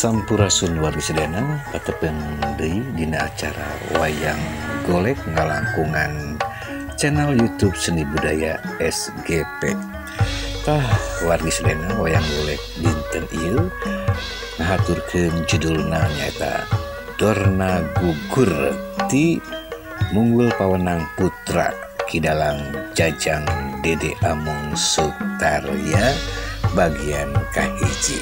Sampurasun wargi sadayana, patepeng deui dina acara Wayang Golek ngalangkungan channel YouTube Seni Budaya SGP. Tah wargi sadayana, Wayang Golek dinten ieu ngahaturkeun judulna nyaeta Dorna Gugur ti Munggul Pawenang Putra Ki Dalang Jajang Dede Amung Sutarya bagian kahiji.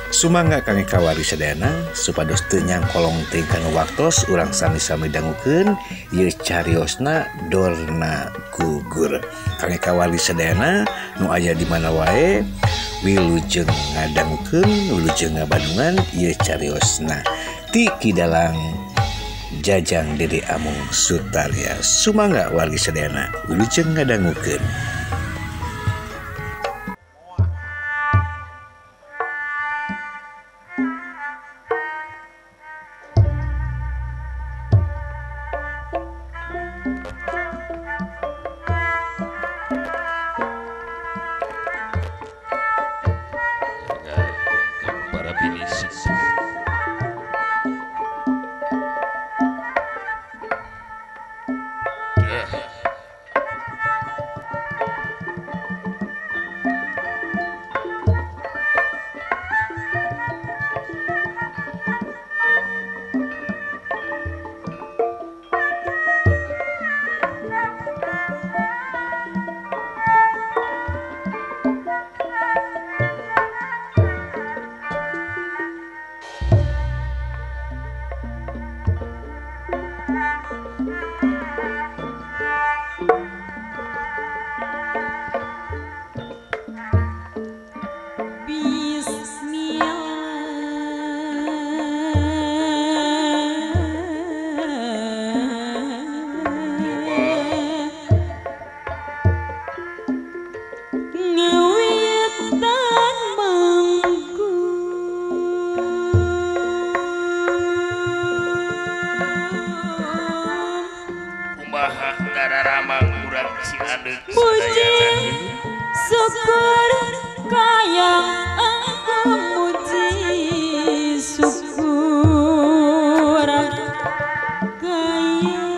Sumangga kami kawari sadayana supados teu nyangkolong teuing kana waktos urang sami-sami dangukeun ieu cariosna Dorna Gugur. Kami kawari sadayana nu aya di mana wae wilujeng ngadangukeun wilujeng ngabandungan ieu cariosna ti Ki Dalang Jajang Dede Amung Sutarya. Sumangga wargi sadayana wilujeng ngadangukeun. Puji syukur kayang aku muji syukur kayang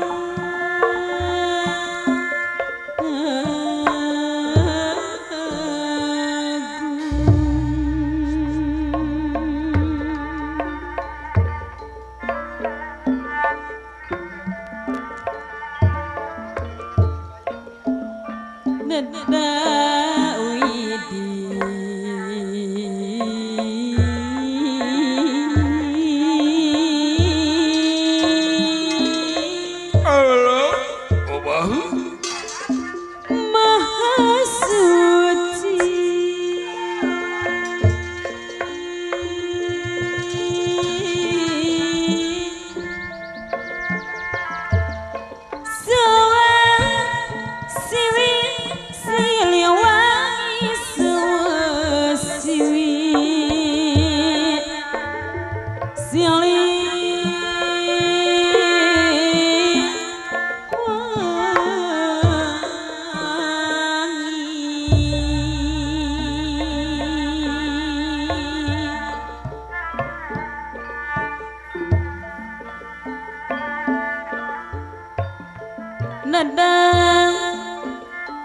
Nada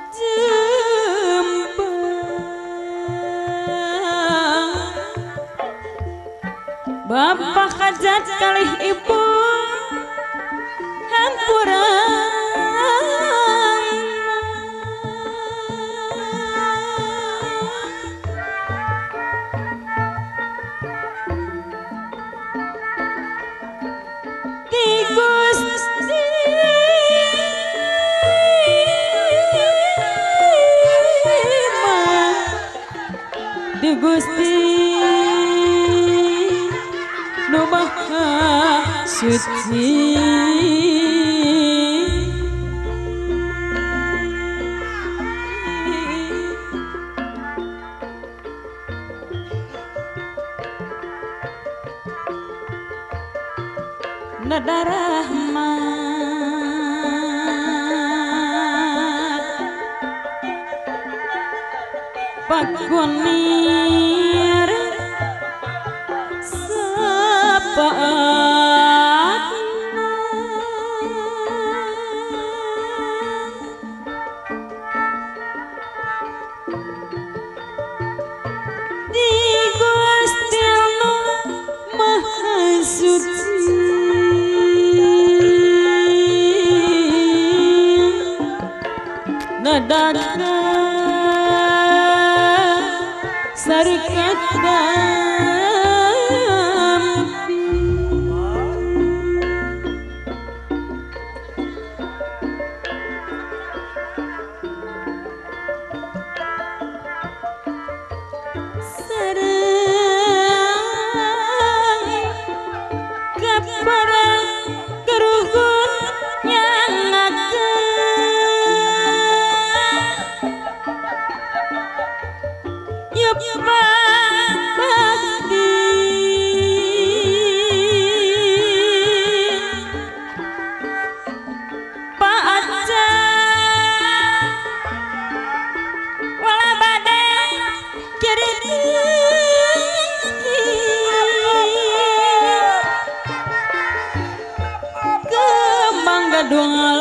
jempang bapak hajat kalih ibu hampura Gusti nu Maha Suci. Nada rahmat Pakunir. taatna di Gusti Allah Maha Suci nadana sarkat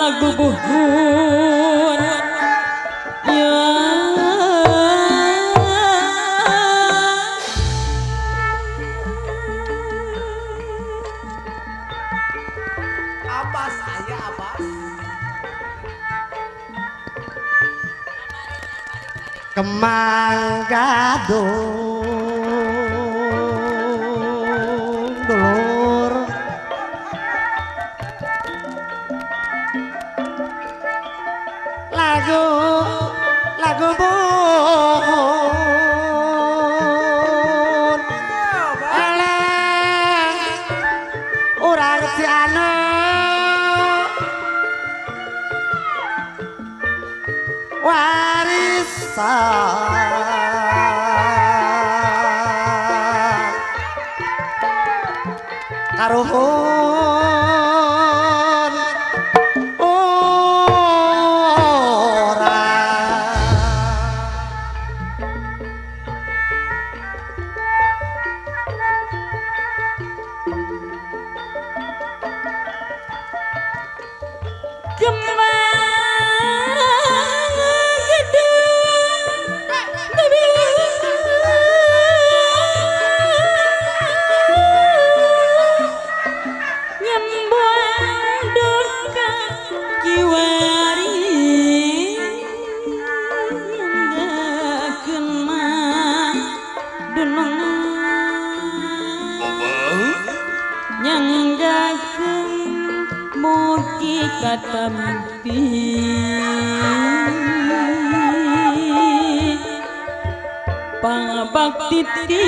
lagu buhun ya Abbas ayah Abbas Kemang gadung dulur lagu lagu buhun alah urang Ciana warisan karuhun katampi pangabakti ti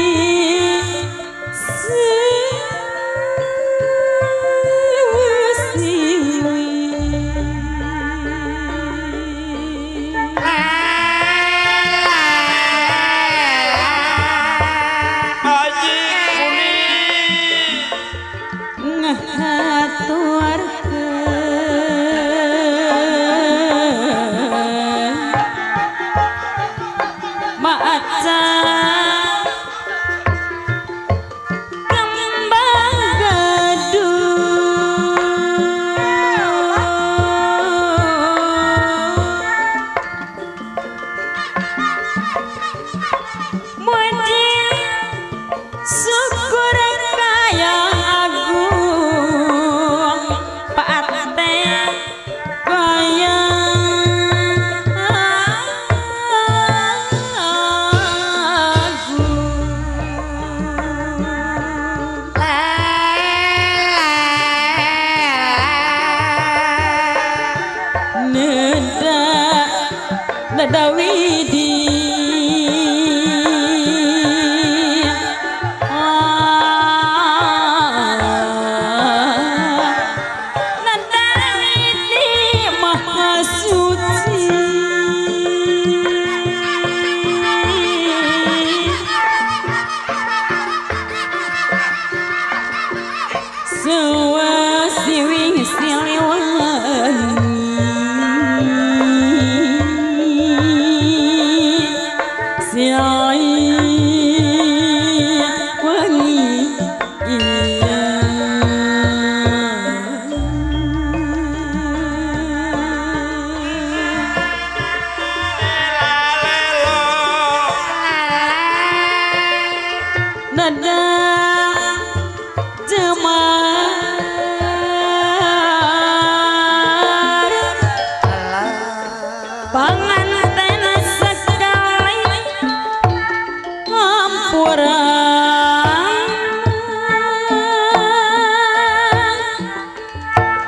Siliwangi.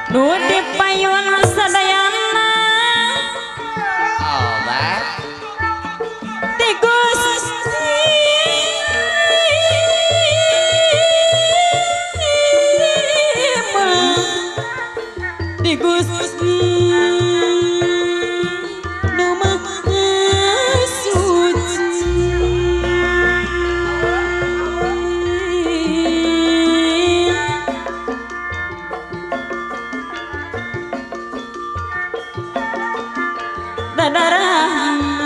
Nu dipayun sadayana obat ti Gusti di Gusti nu Maha Suci. Dadarahmat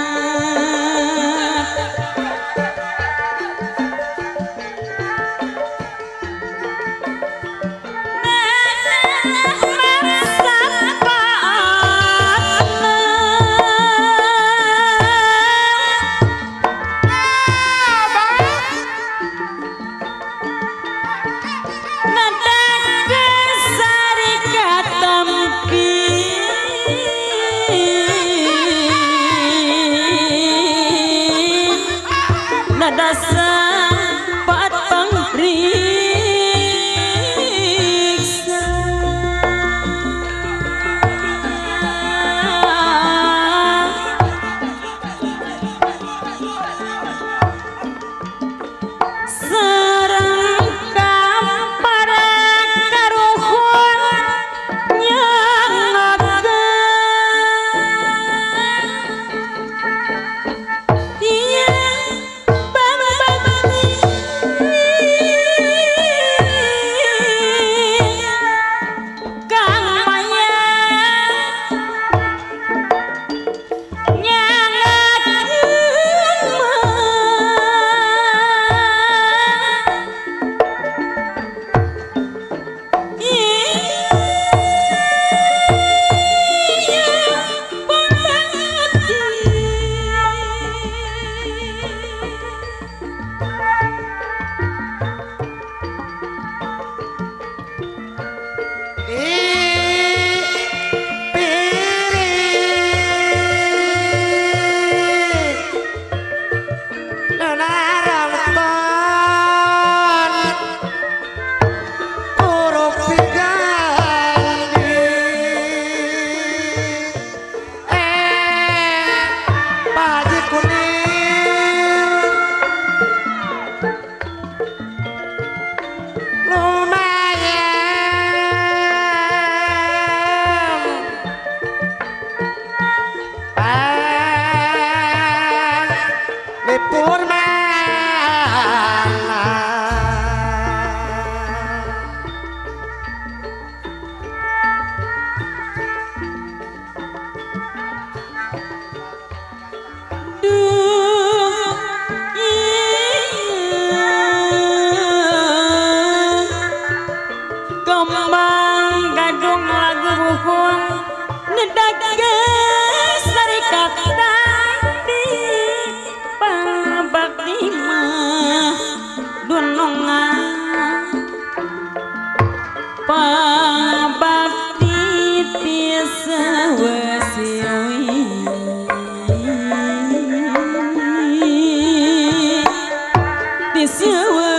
Kembang gadung lagu buhun nedageus sarikat tadi pabakti mah dunungan pabakti tisawasiwi tisawa.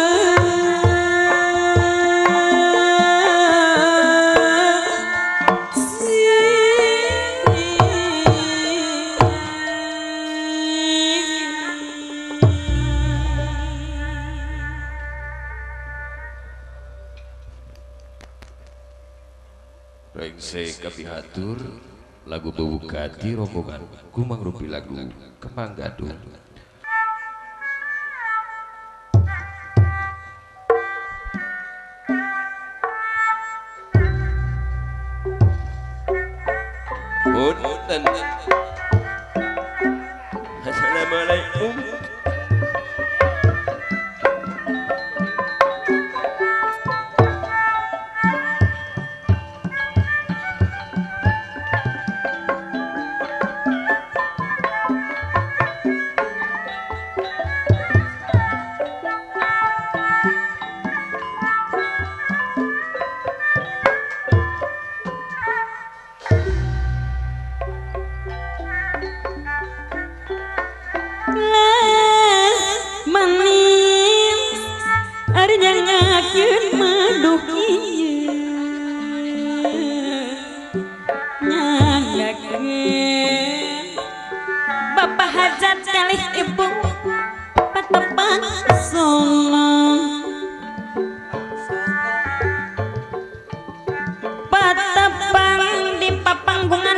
Rengse kapihatur lagu bebukati rombongan kumangrupi lagu Kembang Gadung. Punten. Assalamualaikum. La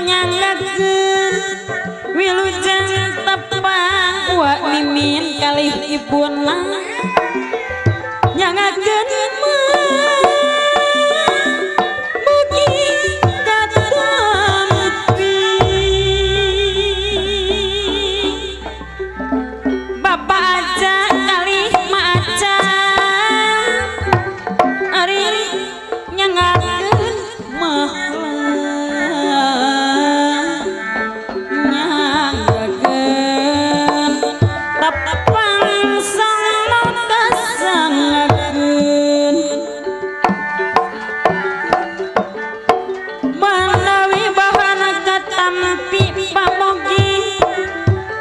nyangakeun wilujeng tepang wa mimin kalih ibuna nyangakeun mugi katampi Bapak aja kalih ma aja ari nyangakeun mah nyangakeun tepang sono kasangakeun manawi bahan katampi pamogi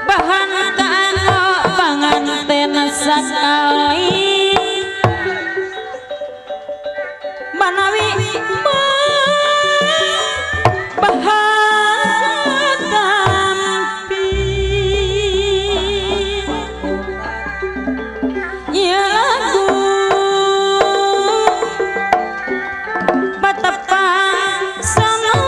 bahan kaano panganten sakali manawi bahan katampi ieu lagu patepang sono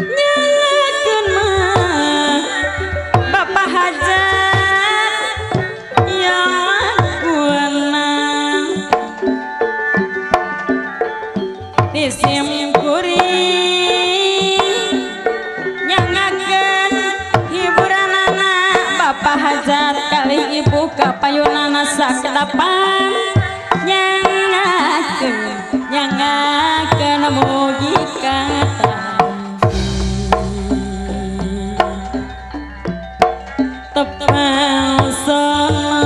nyangakeun mah Bapak Hajat ya laguna disim kuring nyangakeun hiburanana Bapak Hajat kalih ibu kapayunana sakedapan nyangakeun nyangakeun mugi katampi tepang sono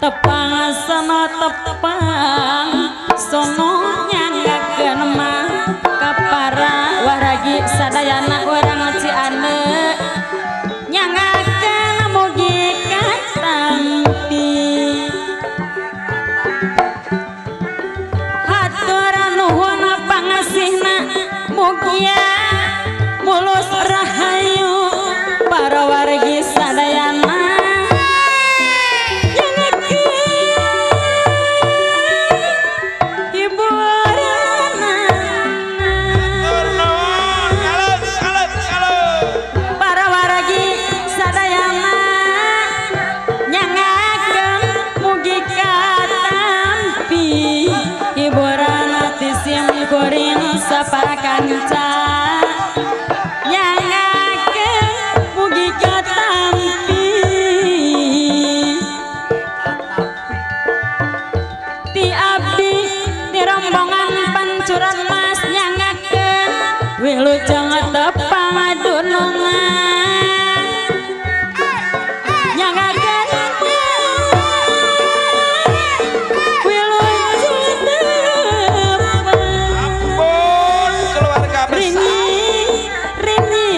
tepang sono tepang sono nyangakeun mah kapara waragi sadayana urang Cianeuh nyangakeun mugi katampi hatur nuhun pangasihna mugia mulus rahayu para wargi sadayana nyangakeun hiburanana para wargi sadayana nyangakeun mugi katampi hiburan ti sim kuring sapara kanca nyangakeun mugi katampi ti abdi di rombongan pancuran mas nyangakeun wilujeng tepang dunungan nyangakeun wilujeng tepang Ampun keluarga besar. Rini, Rini,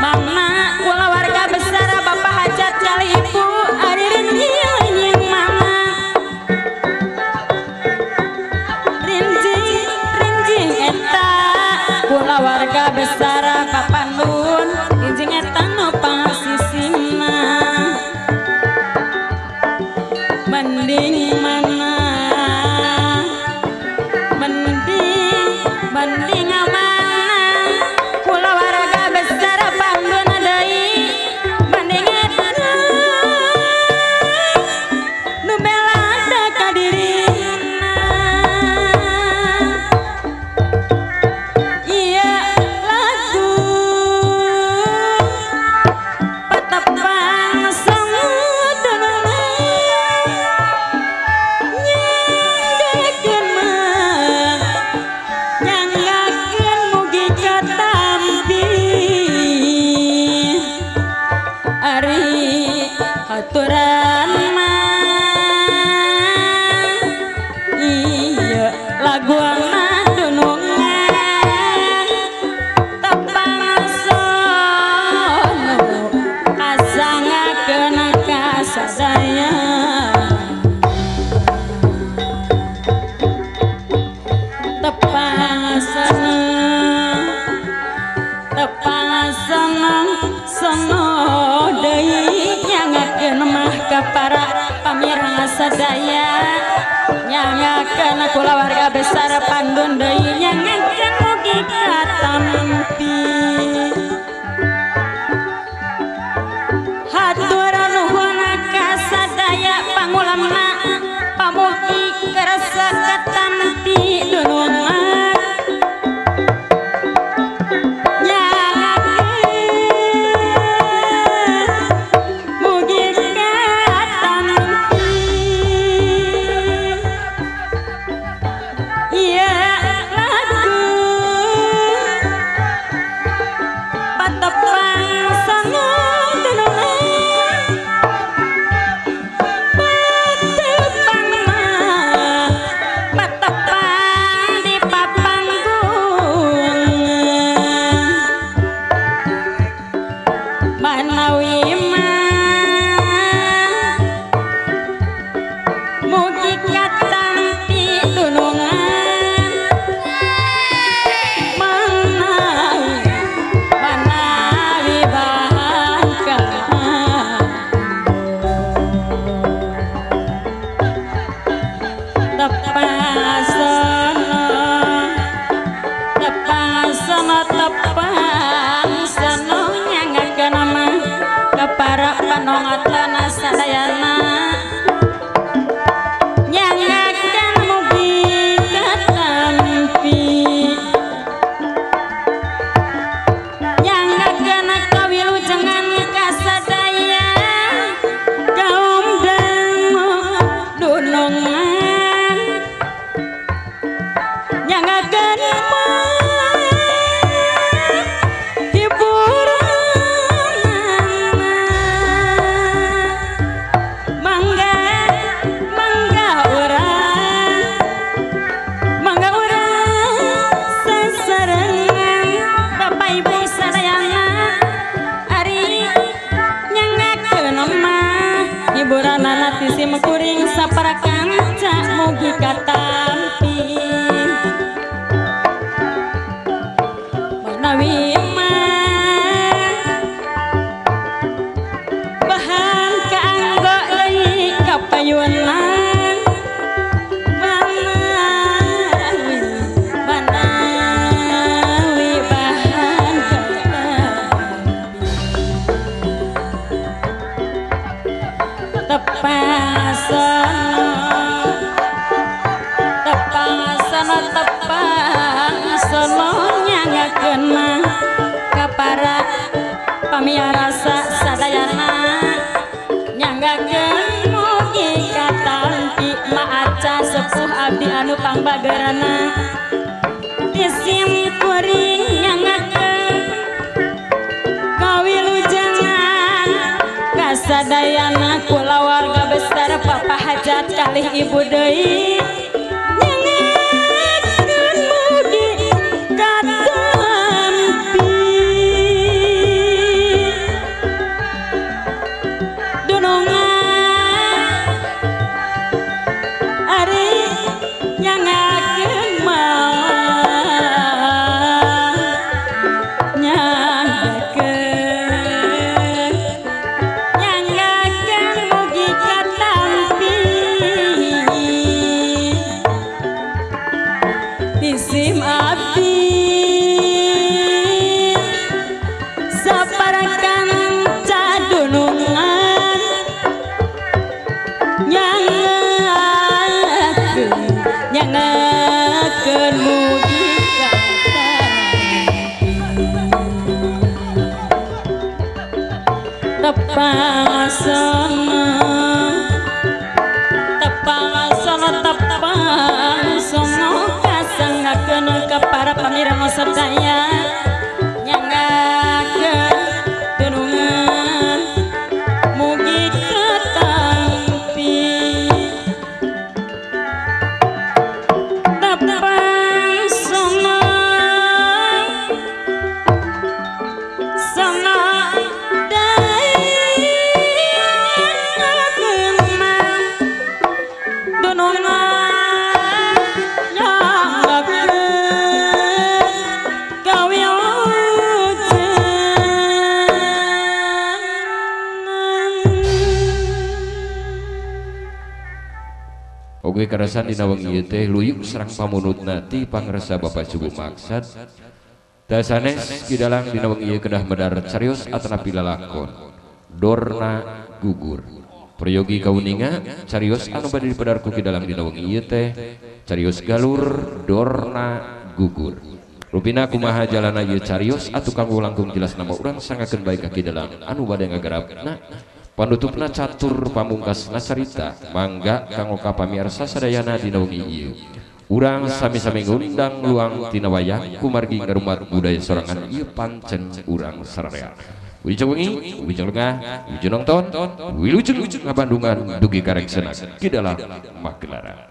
mana kulawarga besar Bapak Hajat kali ibu ari Rini yang mana Sadayana kulawarga besar panggon deui nyangakeun mugi katampi. Hatur nuhun ka sadaya pangulamna pamugi kersa katampi dunungan. Para panongatana sadayana nyangakeun mugi katampi, nyangakeun kawilujengan kasadaya kaum dangu dunungan, nyangakeun hiburanana ti sim kuring sapara kanca mugi katampi. Manawi mah bahan kaanggo deui kapayunan, manawi bahan tepasono nyangakeun mah ka para pamiarsa sadayana, nyanggakeun mugi katampi maaca sepuh abdi anu pangbagerana disim kuring nyangakeun kawilujengan kasadayana kulawarga besar papa hajat kalih ibu deui nyangakeun mugi katampi. Dunungan ari nyangakeun mah nyangakeun mugi katampi disim abdi sapara kanca dunungan nyangakeun mugi katampi. Tepasono tepasono tepasono kasangakeun ka para pamirsa sadaya nyangakeun dunungan mugi katampi. Tepasono sono dunungan nyangakeun. karasan dina wengi ieu teh luyuk sareng pamunutna ti pangresa Bapak Subuh Maksad. Teu sanes Ki Dalang dina wengi ieu kedah medar carios atanapi lalakon Dorna Gugur. Peryogi kauninga carios anu bade dipedar ku Ki Dalang dina wengi ieu teh carios galur Dorna Gugur. Rupina kumaha jalana ieu carios atuh kanggo langkung jelas nama urang sangakeun bae ka Ki Dalang anu bade ngagarapna. Panutupna catur pamungkasna carita mangga kanggo ka pamirsa sadayana dina wengi ieu. Urang sami-sami ngundang luang tina wayang kumargi ngarumat budaya sorangan ieu pancen urang sararea. Wilujeng wengi, wilujeng lengah, wilujeng nonton, wilujeng ngabandungan dugi ka rengsena Ki Dalang Magelaran.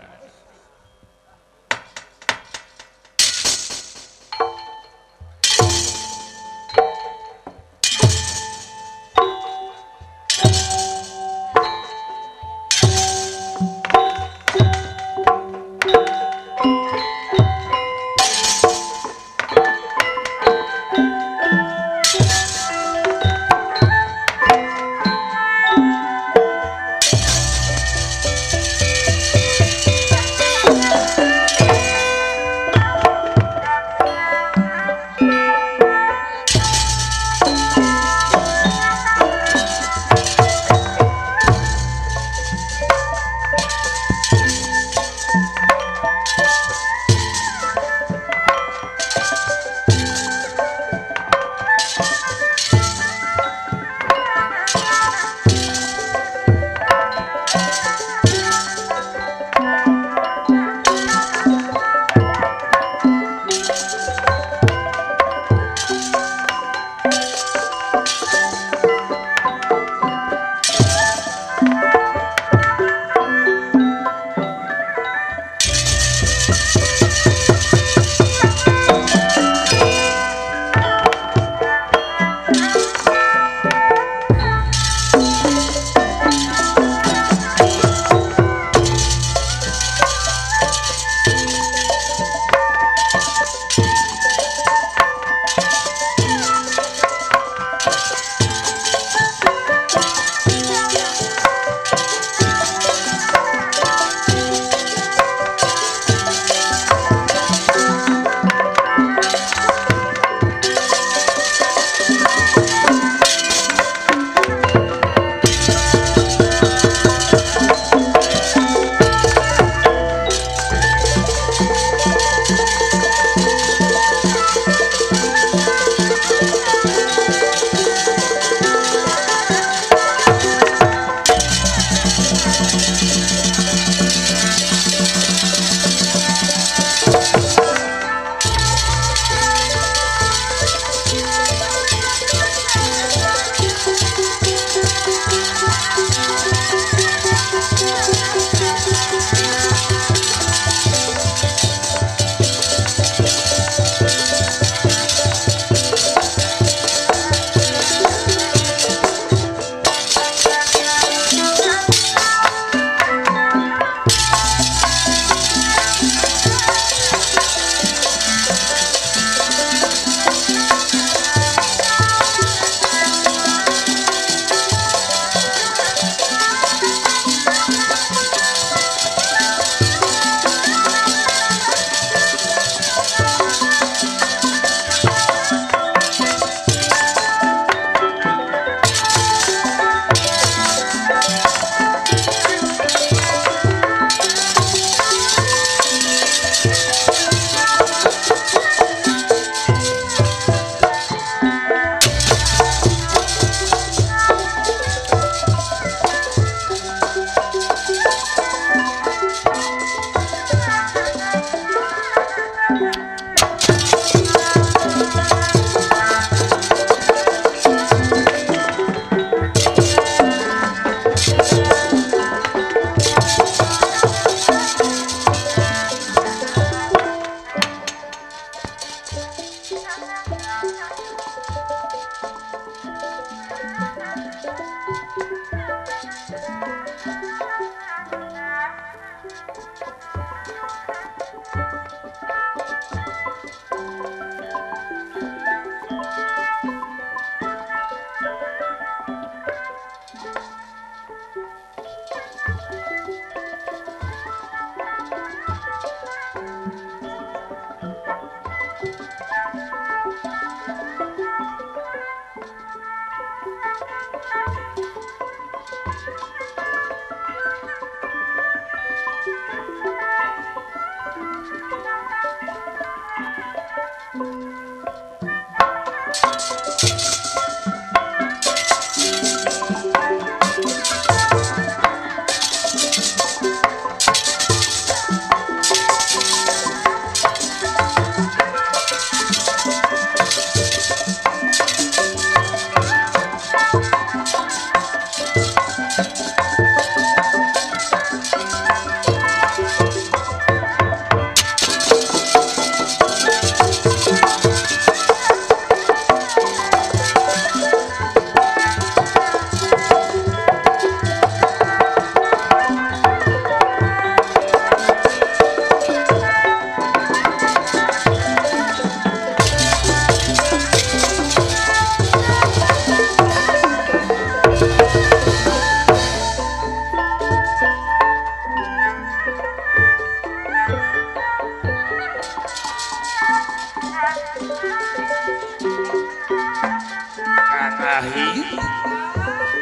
Akhir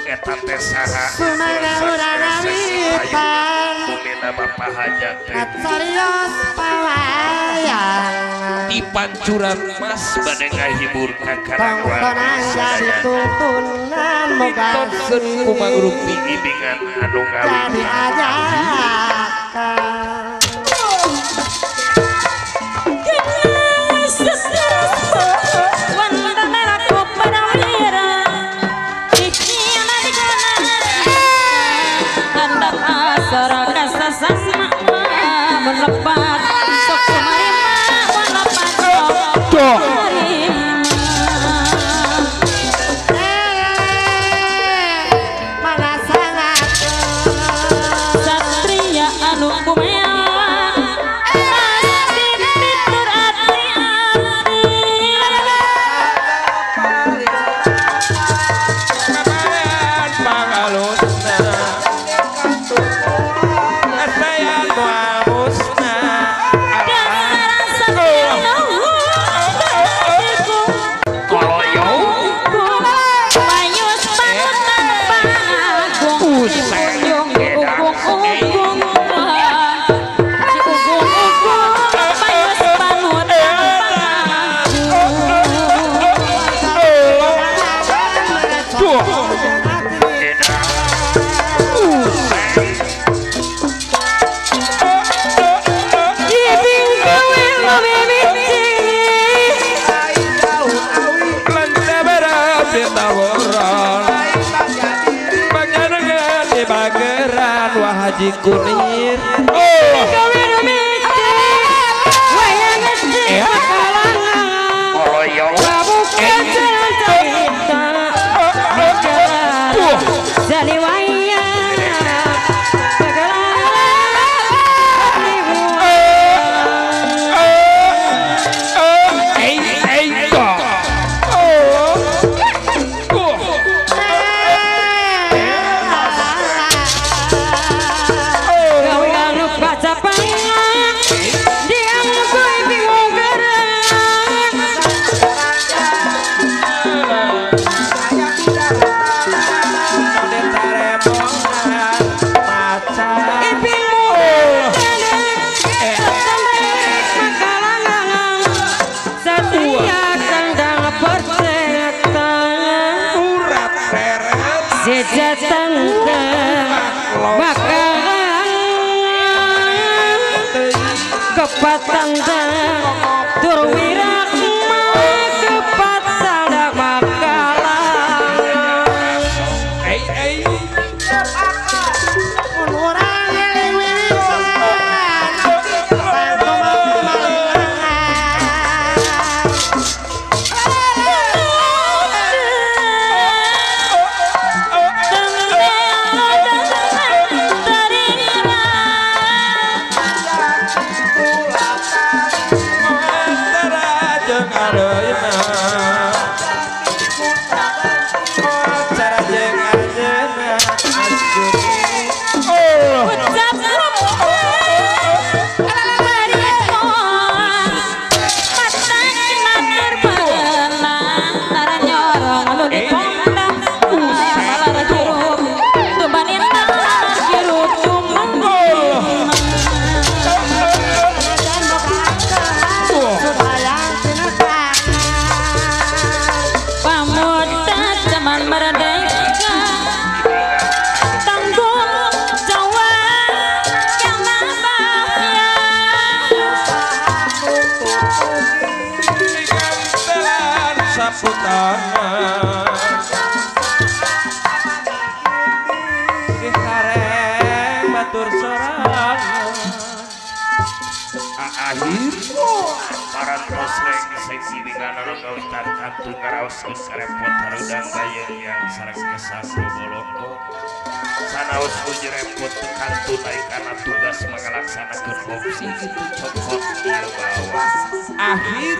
eta teh saha Sumangga urang ngawitan bumina Bapak Hajat teh Carios pawayang di pancuran mas bade ngahibur ka Tongtonan jadi tuntunan moga ditonkeun ku mangrupi ibingan anu jadi ngawitan ajakan. Mana sangat Satria anu kumewa pasti fitur ati-ati Kabaran pangalusna Asayan muamusna Dasar satria Payus panutan pangagung Dipunjung diugung-ugung Diugung-ugung Payus panutan pangagung Ibing gawe mimiti Panganegan di bageran Wah Haji Kunir. Oh Gawe mimiti Wayang gede pakalangan Koloyong Babukan jalan cerita Jadi wayang eh eh kok. Oh oh. Gawe anu baca pangan Diam gue bingung gerak Ipingmu makalangan Satria kandang persetan Urat reret Sejatan bakalan Kepatan turwirak kepatan makalangan eh eh Urang eling wiwitan Antara jeung areuna Acara jeung ayeuna Asjuni. Oh Digantelan sapu tangan Dikareng batur sorangan Akhir parantos rengseng ibingan anu ngawitan kantun ngaraoskeun karepot harudang gayeng yang sareng kesang bobolongko sanaos nu repot teu kantun ai kana tugas ngalaksanakeun opsi kitu cokot ieu bawa. Akhir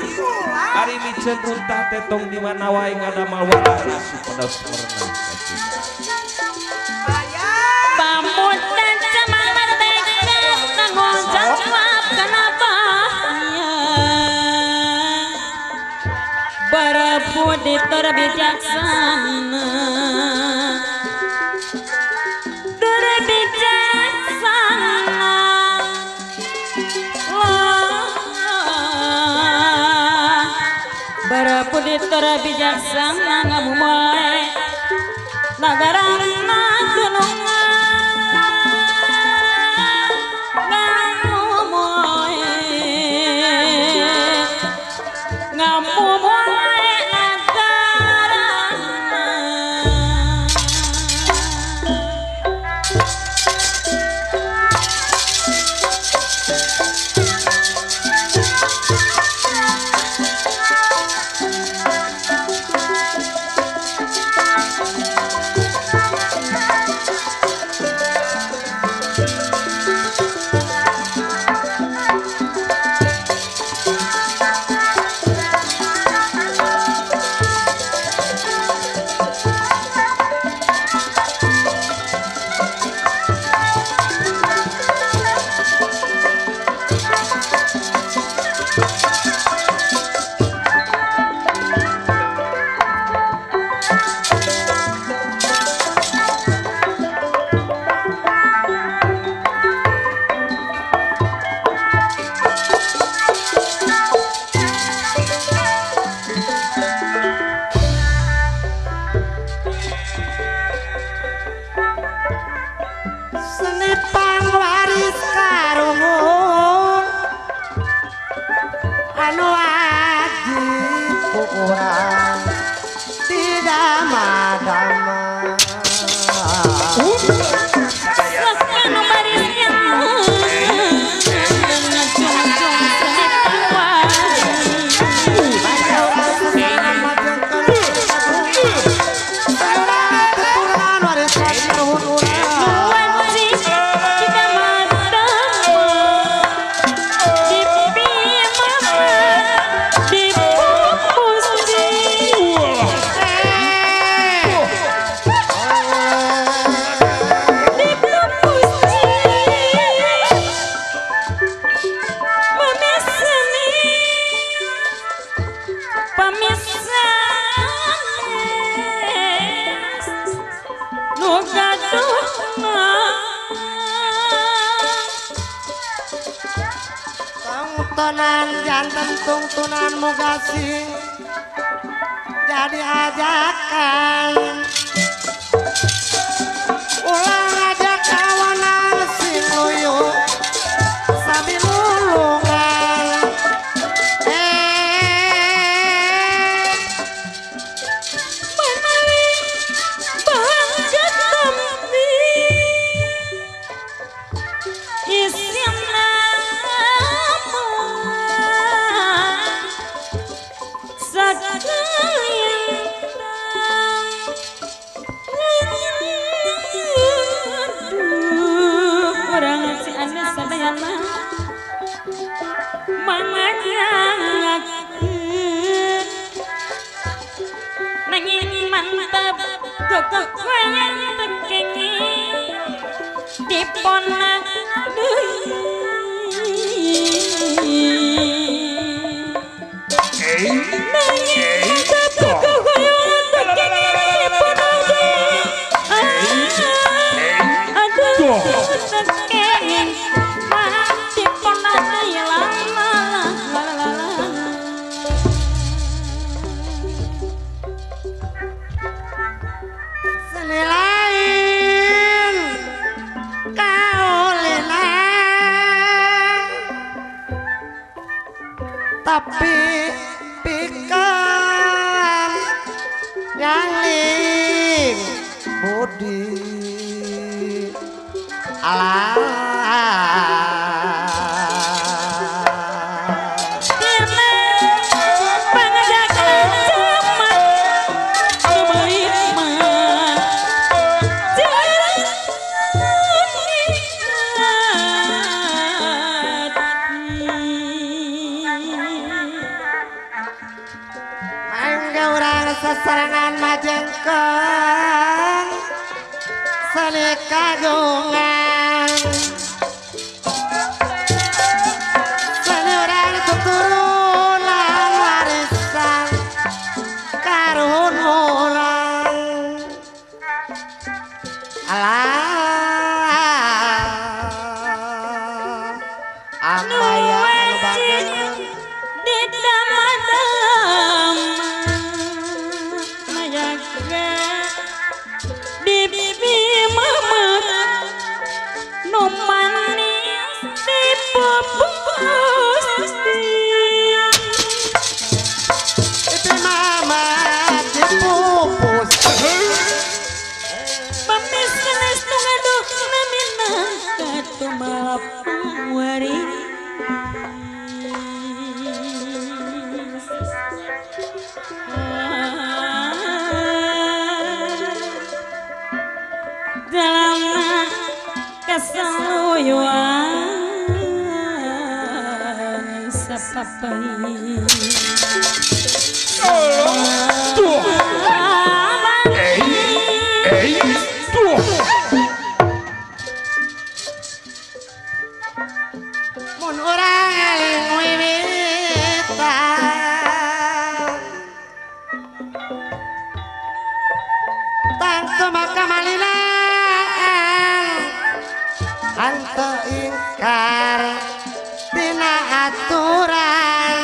ari miceun runtah teh tong di mana wae ngadamal wadah supados merenah kacinta. Pamutan zaman merdeka tanggung jawab kenapa berebut terbijaksana. budi tur bijaksana ngabumoe nagarana gunungan ngamumoe ngamumoe nagarana. Seni pangwaris karungun anu wajib ku urang didama-dama. Anu barisnya ngajungjung seni pangwaris. Wajib didama-dama, dipimama, dipupusti. Dipupusti. Pamisani, pamisani, nu gaduhna. Tungtunan janten tungtunan moga sing jadi ajakan ulah ngajak kawanan sing luyu sambil lulungan. Manawi bangga tampi isina sakalintang. Aduh, urang si anu sadayana mangangakeun nanging mantep kokokoyan tekenging diponak deui. Nanging mantep kokokoyan tekenging diponak deui. Aduh, tekenging mah diponak deui la la la la la. Seni lain kaulinan tapi pikan yang ling budi Allah. Dene pangajakan camat anu baik mah jarang nikmati. Mangga urang sasarengan majengkeun seni kagungan seni urang tuturunan warisan karuhun urang. Alah Nu amaya anu wajib bageun didama-dama. Dalam kasaluyuan sapapai Mun urang eling wiwitan tangtu maka malinan henteu ingkar tina aturan.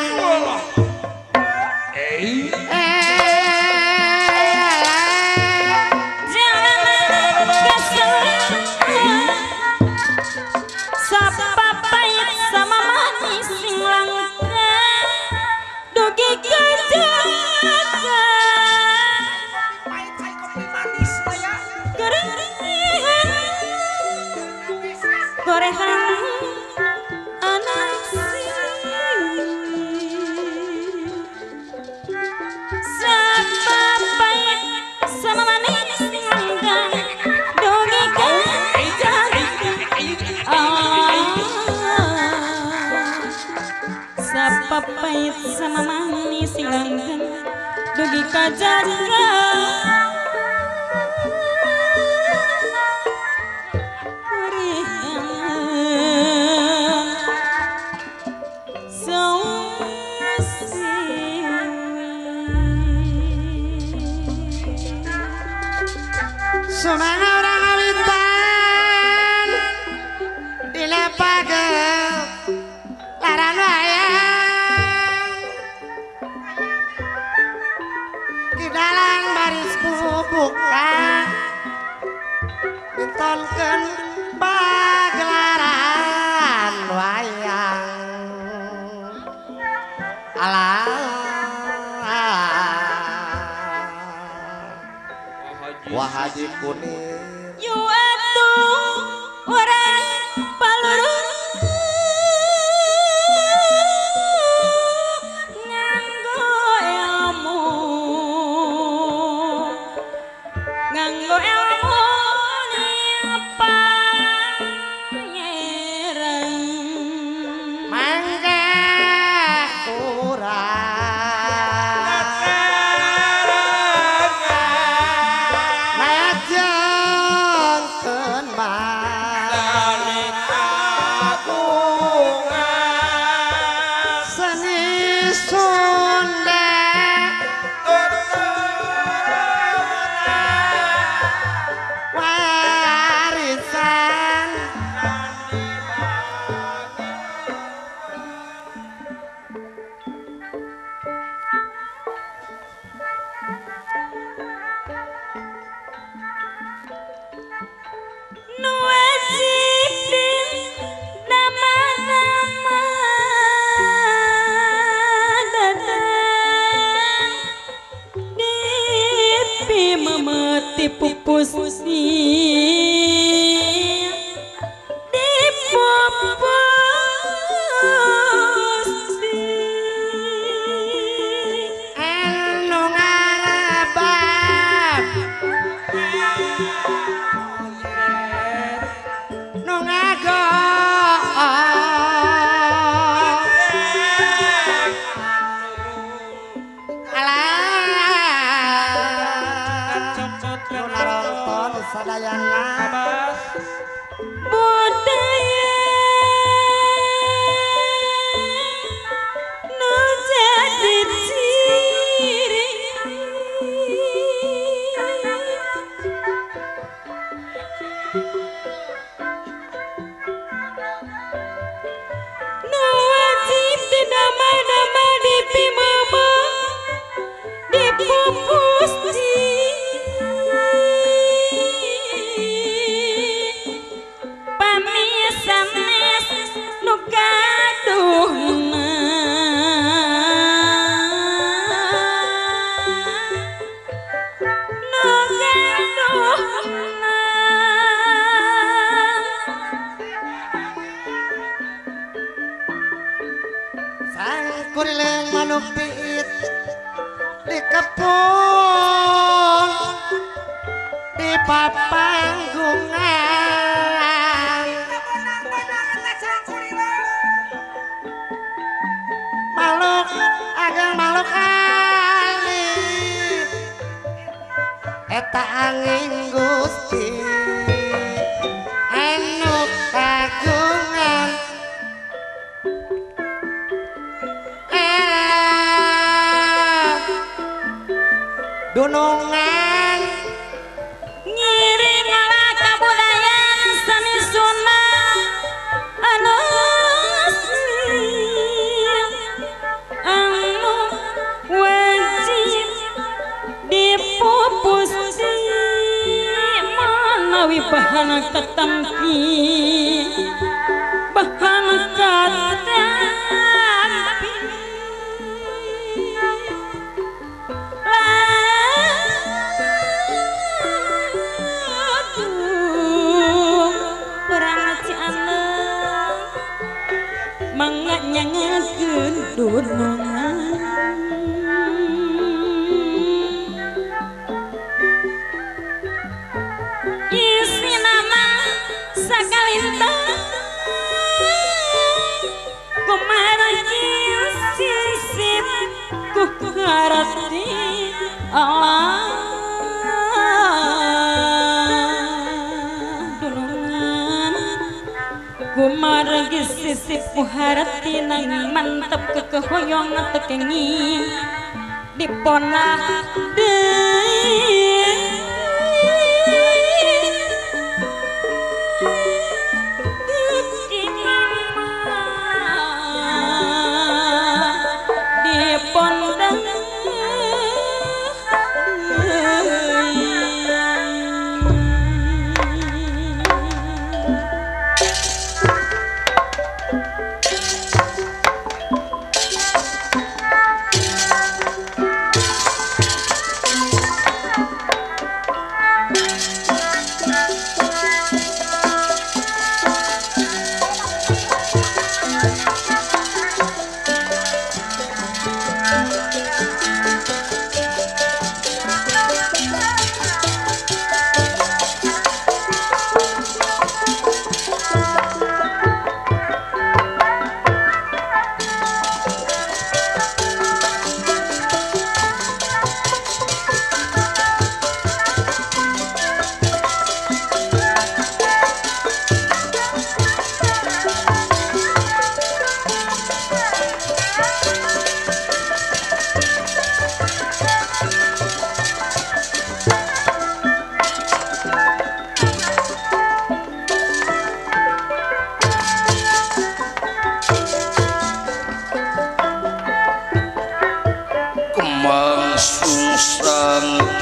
Sapapait sama manis sing langgeng dugi ka jaga Sumangga urang ngawitan dina pagelaran wayang di dalam baris buka ditonkeun pagelaran wayang. Alah Wah Haji Kunir yu atuh urang paluru nganggo ilmu pangeran mangga urang dipupus dipupus anu ngabab nu ngagong sadayana budaya nu jadi ciri nu wajib dinama-nama dipimama dipupus di Sangkurileng manuk piit Dikepung di papanggungan makhluk ageng makhluk alit eta angin Gusti anu kagungan dunungan ngiring kabudayan seni Sunda anu anu wajib dipupus manawi bahan katampi bahan katampi manganyangakeun dunungan isina mah sakalintang kumargi sisip ku harati Allah dunungan kumargi sisip ku harati nanging mantep kekehoyong teu kenging diponah deui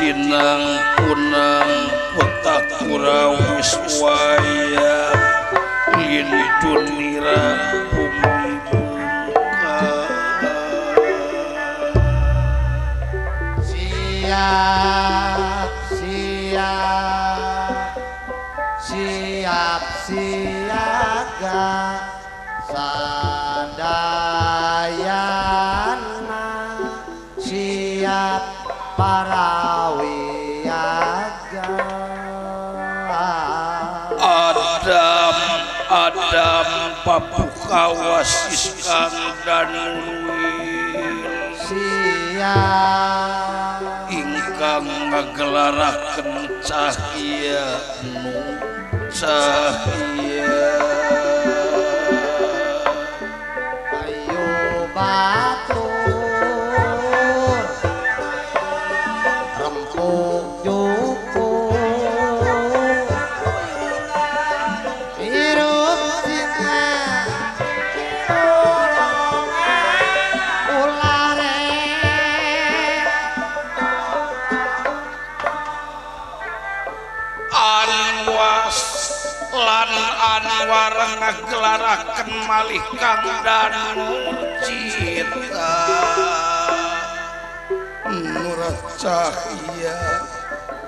Dinang punang petak kurawis wayang lindun nira bumi muka siap siap siap siaga sadayana siap para wiyaga Adam Adam papukawasis kang danwil siap ingkang ngagelaraken cahya nu cahya ayo batur rempuk juku hirup singa ulare anwas lan anwar ngagelaraken malih kang danur cita Nurah cahya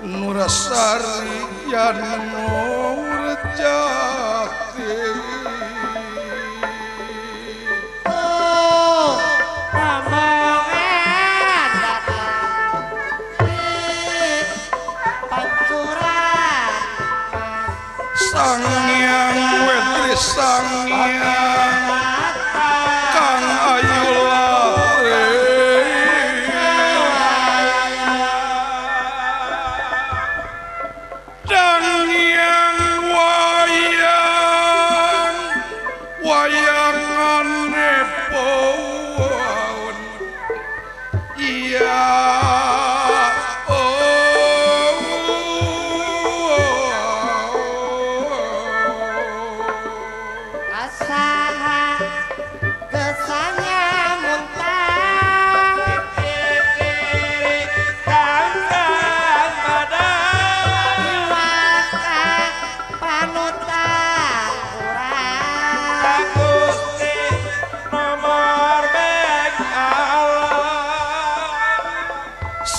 Nurah sari yan nur jati oh amongan Sangyang Kang Ayu Lare Dangyang wayang wayangane pon iya.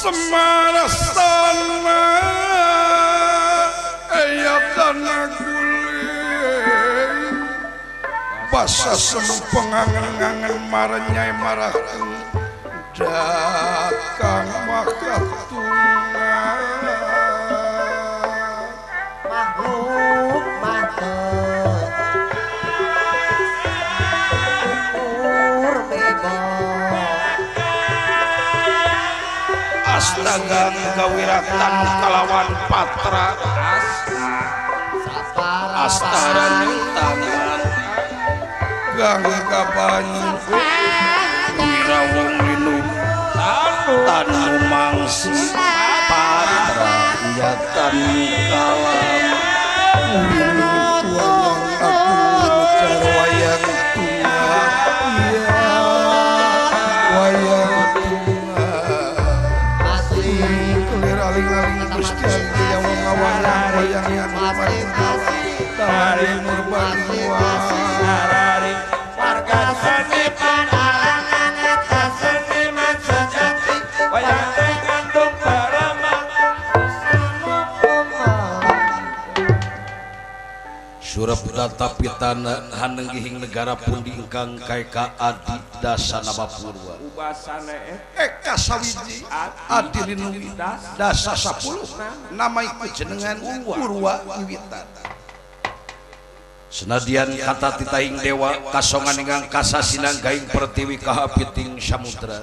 Semarasana eyatana guling basa semu pengangen-angen maranyai marah dakang makatungan makhluk mata ukur bebas astaga gawiratan kalawan patra astaran tangan gang kabanyu wirawung linum tanu mangsi patra yatan kalam wayang aku ngejar wayang tua iya wayang tua kelir aling-aling Gusti yang ngawayang wayang yang tari murbani warga seniman alangan eta seniman sejati wayang teh ngandung parama. Surap data pitana hanenggihing negara pundi ingkang kaeka adi dasa nama purwa ubasane eka sawiji adi linuwi dasa 10 nama iku jenengan Purwa wiwitan. Senadian kata titahing dewa kasongan ingkang kasasinang gaing pertiwi kahapiting samudra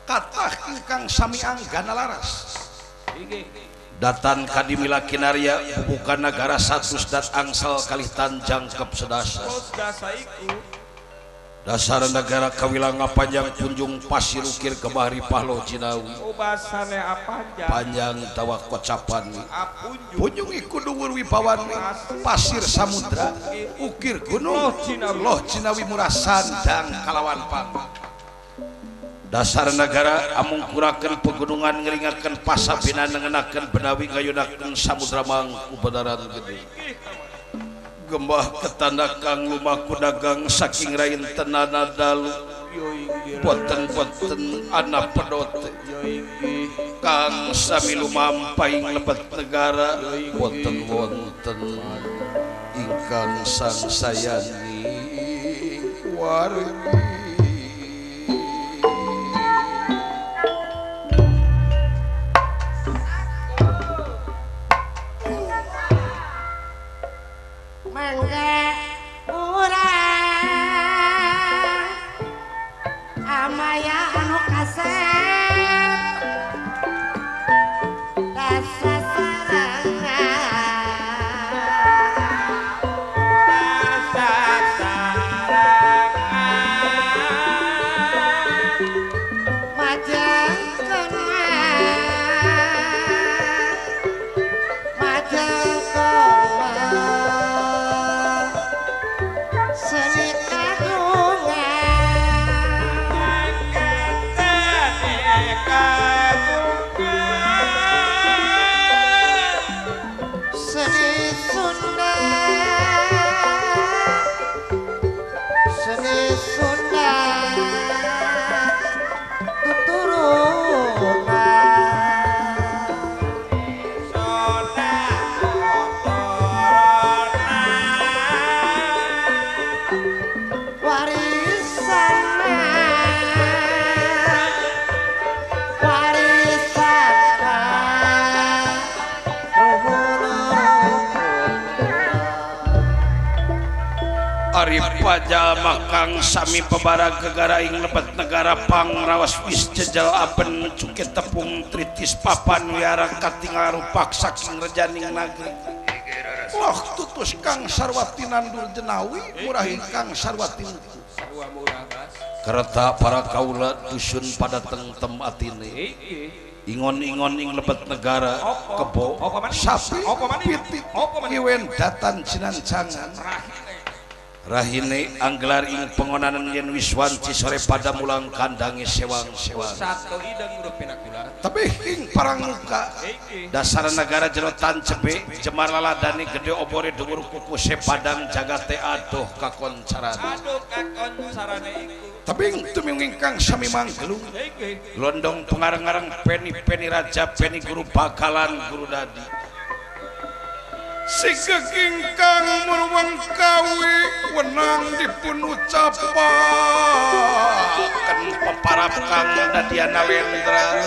kathah ingkang sami anggana laras datan kadimila kinarya bubukan nagara satus dat angsal kalih tanjangkep sedasa dasar negara kawilanga panjang kunjung pasir ukir kebahri pahlo Cinawi panjang tawa kocapan punjung iku dhuwur wibawane pasir samudra ukir gunung loh Cinawi murah sandang kalawan pang dasar negara amungkurakeun pegunungan ngeringakeun pasabina nengenakeun benawi ngayunakeun samudra mangku badaran gede gembah ketanda kang lumaku dagang saking rain tenana dalu boten-boten anak pedote kang sami lumampaing lebet negara boten wonten ingkang sangsayani wargi. Mangga urang amaya anu kasep dasa sarangan dasa sarangan majengkeun majengkeun seni kagungan. Ari pajalma kang sami pebarang gegara ing lebet negara pangrawas wis jejel aben cuke tepung tritis papan wiara katingal rupak saking rejaning nagri. Loh tutus kang sarwati nandur jenawi murah ingkang sarwati nuku. Kereta para kaula dusun pada tengtem atine. Ingon-ingon ing lebet negara kebo sapi pitik iwen datan cinancangan rahine anggelar ing pengonanan yen wis wanci sore pada mulang kandange sewang-sewang tapi ing parangmuka dasar negara jero tancebe jemar laladane gede obore dhuwur kukuse padang jagate adoh kakoncaran tebing tuming ingkang sami manggelung londong pengarang-arang peni-peni raja peni guru bakalan guru dadi sigeg ingkang murweng kawi wenang dipun ucapaken peparap kang dadian Nalendra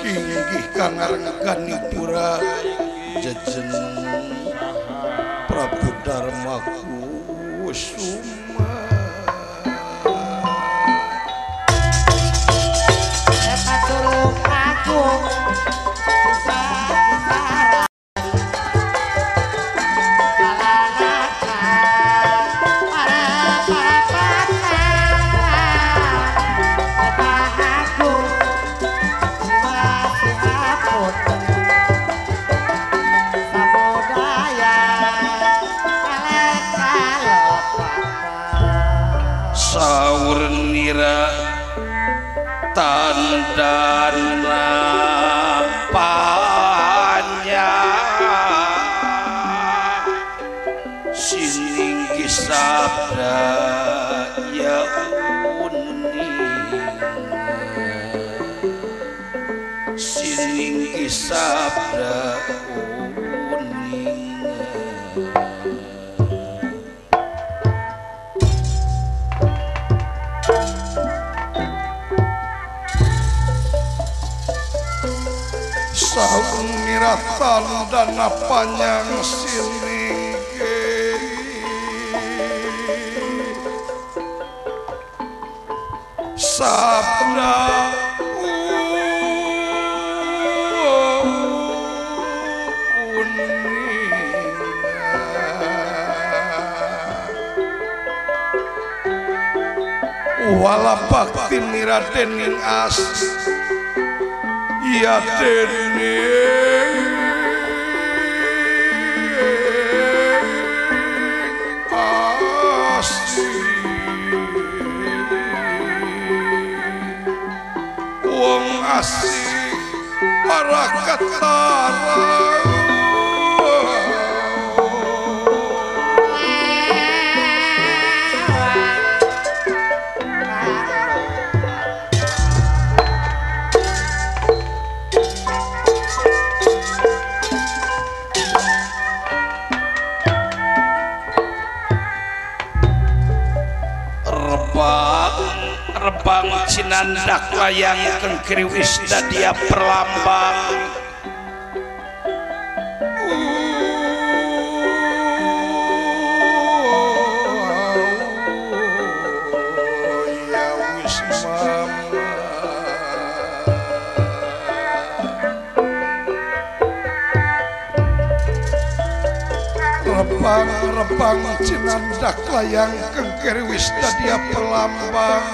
inggih kang Arengganipura jejen Prabu Darma Kusuma. Tandana panjang sininggi sabda ya uning sininggi sabda uning. Saung niratan dana panjang sininggi sabda uning wala bakti niradening as ya dene asli wong asli para ketara. Rebang cinandak layang kengkiri wis dadia perlambang ya wis mama rebang rebang cinandak layang kengkiri wis dadia perlambang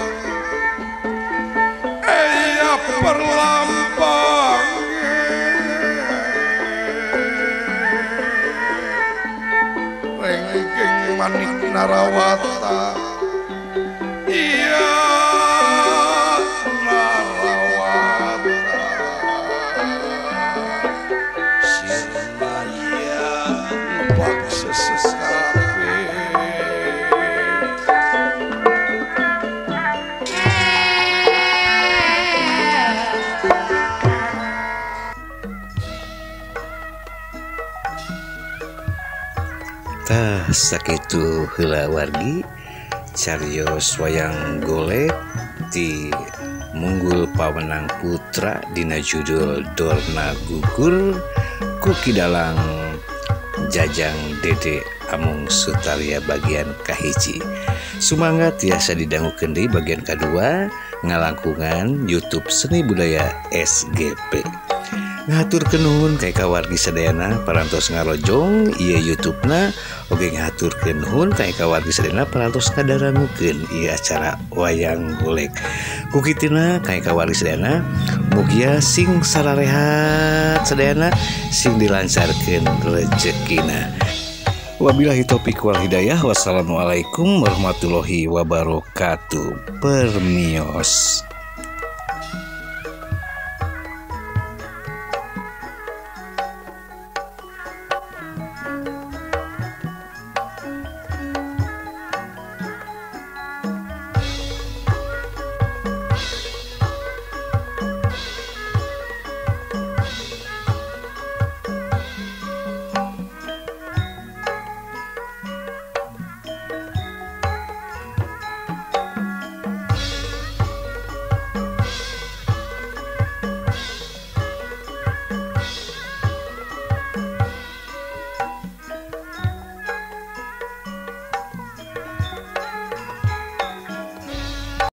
perlambang rengking manik narawata iya narawata sirnaya baksa sesape. Tah sakitu heula wargi carios wayang golek di Munggul Pawenang Putra dina judul Dorna Gugur ku Ki Dalang Jajang Dede Amung Sutarya bagian kahiji. Sumangga tiasa didangukeun deui bagian kadua ngalangkungan YouTube Seni Budaya SGP. Ngahaturkeun nuhun ka kawargi sadayana parantos ngarojong ieu YouTube-na, oge ngahaturkeun nuhun ka kawargi sadayana parantos ngadarangukeun ieu acara wayang golek. Ku kitina ka kawargi sadayana mugia sing sararehat sadayana, sing dilancarkeun rezekina. Wabillahi taufik wal hidayah. Wassalamualaikum warahmatullahi wabarakatuh. Permios.